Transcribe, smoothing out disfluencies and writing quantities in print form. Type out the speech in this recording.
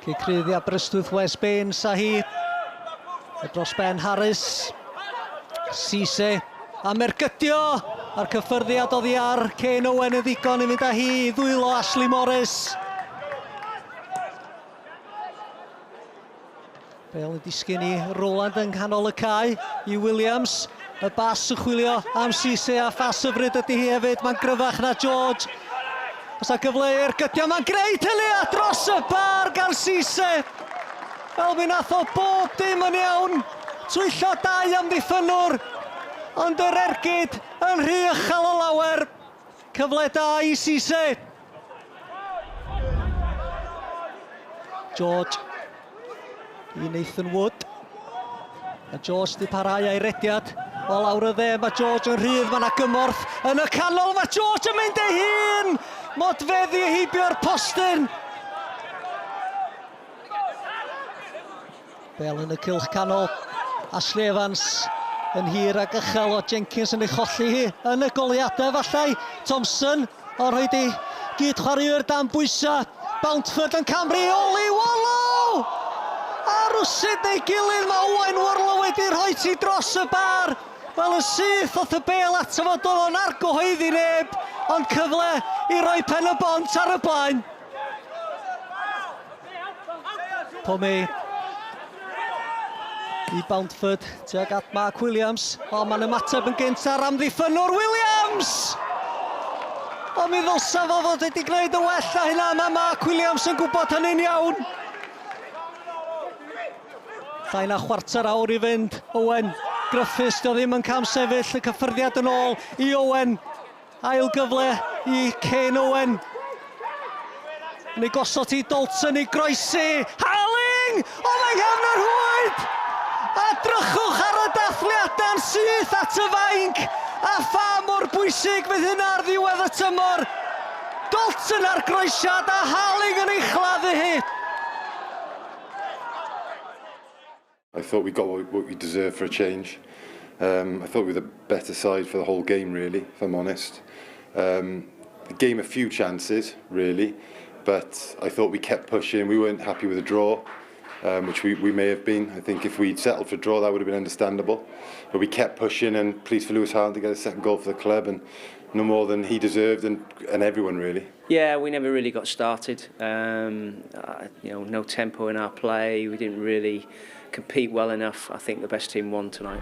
Cic rhydd i Aberystwyth, Wes Baines a hi. Y dros ben Harris. Cisse am ergydio a'r cyffyrddiad oddi ar Kane Owen yn ddigon i fynd â hi i ddwylo Ashley Morris. Bale yn disgyn i Roland yng nghanol y cae i Williams. Y bas yn chwilio am Cisse a phas hyfryd ydy hi hefyd. Mae'n gryfach na George. Os a gyfle i'r gydio, mae'n gwneud hynny a dros y bar gan Cisse. Fel mi nath o bob dim yn iawn. Twyllo dau amddiffynnwr, ond yr ergyd yn rhy uchel o lawer. Cyfle da i Cisse. George i Nathan Wood. A George di parhau a'i rediad o lawr y dde. Mae George yn rhydd, mae yna gymorth yn y canol. Mae George yn mynd ei hun! Modfeddi heibio'r postyn. Bel yn y cylch canol. Ashley Evans yn hir ac uchel o Jenkins yn ei cholli hi yn y goliadau efallai. Thompson o rhoi ei gyd chwaraewyr dan bwysau. Bountford yn camreoli Warlow! A rwsut neu gilydd mae Owain Warlow wedi rhoi ti dros y bar. Wel yn syth oth y bel ato fo, doedd o'n argyhoeddi neb, ond cyfle i roi pen y bont ar y blaen. Tommy i Bountford tuag at Mark Williams. O, mae'n ymateb yn gynt ar amddiffynnwr Williams! O, mi ddylsa fo fod wedi gwneud y well na hynna. Mae Mark Williams yn gwybod hynny'n iawn. Llai na chwarter awr i fynd. Owen Griffiths, dio ddim yn cam sefyll, y cyffyrddiad yn ôl i Owen. Ail gyfle i Kane Owen. Yn ei gosod i Dalton i groesi. Harling! O, mae nghefn yr rhwyd! A drychwch ar y dathliadau'n syth at y fainc. A pha mor bwysig fydd hynna ar ddiwedd y tymor. Dalton ar groesiad a Harling yn ei chladdu hi. I thought we got what we deserved for a change. I thought we were the better side for the whole game, really, if I'm honest. The game a few chances, really, but I thought we kept pushing. We weren't happy with the draw, which we may have been. I think if we'd settled for a draw, that would have been understandable. But we kept pushing, and pleased for Lewis Harland to get a second goal for the club, and no more than he deserved, and everyone, really. Yeah, we never really got started. No tempo in our play. We didn't really compete well enough. I think the best team won tonight.